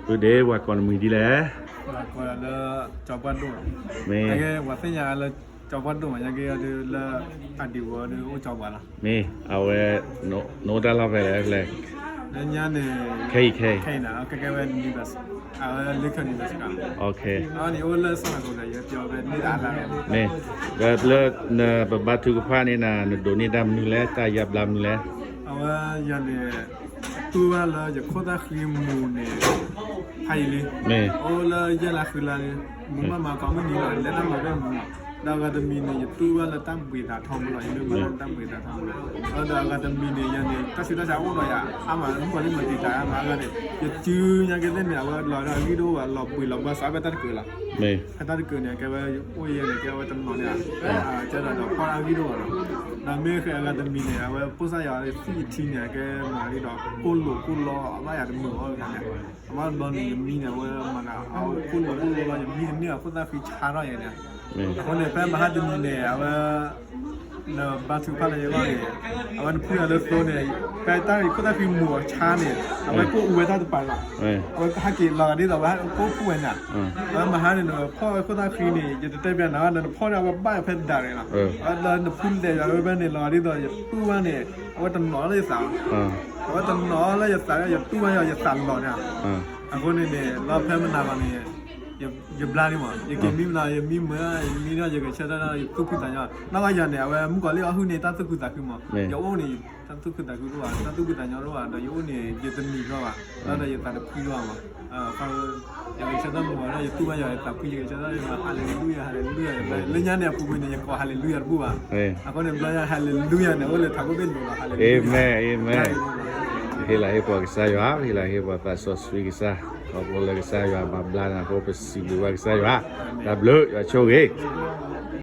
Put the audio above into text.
ဒ်ပှၤကိးနမံၤဒ်လဲၣ်. ပှၤကိးလၢ ကၠီၤပှၢ်ဒိၣ်, မ့ၢ်, ပှၤသ့ၣ်ညါလၢ ကၠီၤပှၢ်ဒိၣ်မး ညါက့ၤဒ်လၢ အဒံၣ်ဝီဒ်အိၣ်ကၠီၤပှၢ်လီၤ. မ့ၢ်အဝဲ, နအိၣ်တၢ်လီၢ်ဖဲလဲၣ်, ဖဲလဲၣ်. လၢညါန့ၣ်, ခဲအံၤခဲအံၤ, ခဲအံၤန့ၣ် ကဲကဲဝဲ Nebraska, အဝဲလ့ခဲ Nebraska, အဝဲန့ၣ်အိၣ်လၢ San Jose ယပျီဖဲန့ၣ်တၢ်လၢ, မ့ၢ်, လၢနပဘါထုကဖၣ်န့ၣ်နၤ နဒိးန့ၢ်တၢ်မနုၤလဲၣ်, တၢ်ယါဘျါမနုၤလဲၣ်. အဝဲယၤန့ၣ် တူၢ်ဘၣ်လၢယခိၣ်သၣ်ဃံမူၤန့ၣ် ဖးယံာ်လံ, မ့ၢ်, အိၣ်လၢယဲၢ်လါဃုလါလံ, မူၤဘၣ်မၤကိးမုၢ်နံၤလီၤ, လဲၤတၢ်မၤဘၣ်မူၤလီၤ. ဒီးအဂၤတမံၤန့ၣ် ယတူၢ်ဘၣ်လၢတၢ်ဘှံးသးထီဘိလီၤ, ယမ့ၢ်မၤတၢ်ဘှံးသးထီဘိလီၤ. ဒီးအဂၤတမံၤန့ၣ် ယၤန့ၣ် တၢ်ဆူးတၢ်ဆါအိၣ်ဒီးယၤ, အါမး မုၣ်ကီၤလံၢ်မၤတံာ်တာ်အါမးအဂၤန့ၣ်, ယစုညါက့ၤသ့ၣ်န့ၣ် အဝဲလီၤဒီးအဂံၢ်တအိၣ်ဘၣ်, လီၤဘှံးလီၤဘှါစးဘၣ်တၢ်တကၢၤလီၤ. ဖဲတၢ်တကၢၤန့ၣ် ကဲဝဲအိၣ်ယဲၢ်န့ၣ် ကဲဝဲတနီၤန့ၣ်, ကဲဒီးဒီးဖီၣ်တၢ်ဂံၢ်တအိၣ်ဘၣ်လီၤ. ဒီးမ့ၢ်ဃဲအဂၤတမံၤန့ၣ် အဝဲဖိသၣ်ယၤသံယထံန့ၣ် ကဲမၤဒ်ဒီး ကိၢ်လိာ်ကိၢ်လီအဘၣ်ယၤတမုာ်အီၤန့ၣ်, အဘၣ်ဘျီန့ၣ် ယမံန့ၣ် အဝဲမၤဒီး အကိၢ်လိာ်ကိၢ်လီလီၤ ယမံတန့ၢ်အခိၣ်သၣ်ဃံဆါထီၣ်ယဲန့ၣ်. အဃိန့ၣ် ဖဲမဟါတနံၤန့ၣ် အဝဲ နဘါထုကဖၣ်လၢယဂီၢ်န့ၣ်, အဝဲနဖှူယၤလၢသိန့ၣ်, ဖဲတၢ်ခိၣ်သၣ်ဃံမူၤအီၤဆါန့ၣ် အဝဲကိၢ်အူဝဲတၢ်တပၤလီၤ. အဝဲဟဲက့ၤလီၤဂာ်ဒ်သိး အဝဲကိၢ်ဖှူဝဲန့ၣ်, အဝဲမဟါန့ၣ် နဖီၣ်ခိၣ်သၣ်ဃံန့ၣ် ယတတဲပျးနၤဘၣ်, နဖီၣ်န့ၣ် အဝဲဘၣ်ဖဲဒၣ်န့ၣ်လီၤ. အဝဲလၢနဖှူလဲၤယၤဝဲဖဲန့ၣ် လီၤဂာ်ဒ်သိး ယတူၢ်ဘၣ်န့ၣ် အဝဲတနီၤလၢယသး, အဝဲတနီၤလၢယသး ယတူၢ်ဘၣ်ယၤ ယသးလီၤန့ၣ်. အဃိန့ၣ်န့ၣ် လီၤဖဲမနၤဘၣ်န့ၣ် ယဘျါလံမး, ယက့ၤမံမနၤ ယမံမုာ် ယမံဒီး ယကဆၢထၢၣ်ဒီး ယသူၣ်ခုသးညီ, နီၢ်ကီၢ်ယၤန့ၣ် အဝဲမုၣ်ကီၤလံၢ်အီၣ်ဟုၣ်န့ၣ် တၢ်သူၣ်ခုသးခုမး, ယအိၣ်န့ၣ် တၢ်သူၣ်ခုသးခုတအိၣ်ဘၣ်, တၢ်သူၣ်ခုသးညီတအိၣ်ဘၣ်, ဒီးယအိၣ်န့ၣ် ယတမံၤထီၣ်ဘၣ်, ဒီးယသးတဖှံထီၣ်ဘၣ်မး. ယကဆၢထၢၣ်မုာ်ဘၣ်ဒီး ယတူၢ်ဘၣ်ယၤ ယသးဖှံ ယကဆၢထၢၣ် ယမၤ hallelujah hallelujah လၢညါန့ၣ် အပူၤကွံာ်န့ၣ် ယကိး hallelujah တဘူၣ်ဘၣ်. အဃိန့ၣ် ဘျီညါ hallelujah န့ၣ် အိၣ်လၢထးခိၣ်ဘ့ၣ်လိၤလီၤ hallelujah. အၤမ့ၣ်, အၤမ့ၣ်. ပဟ့ၣ်လၤဟ့ၣ်ပှၤကစၢ်ယွၤ, ပဟ့ၣ်လၤဟ့ၣ်ပှၤသးစီဆှံကစၢ်, ခီဖျိလၢကစၢ်ယွၤမၤဘျါနၤအဃိ ပစံးဘျုးဘၣ်ကစၢ်ယွၤ, တၢ်ဘျုး ယွၤဆိၣ်ဂ့ၤ.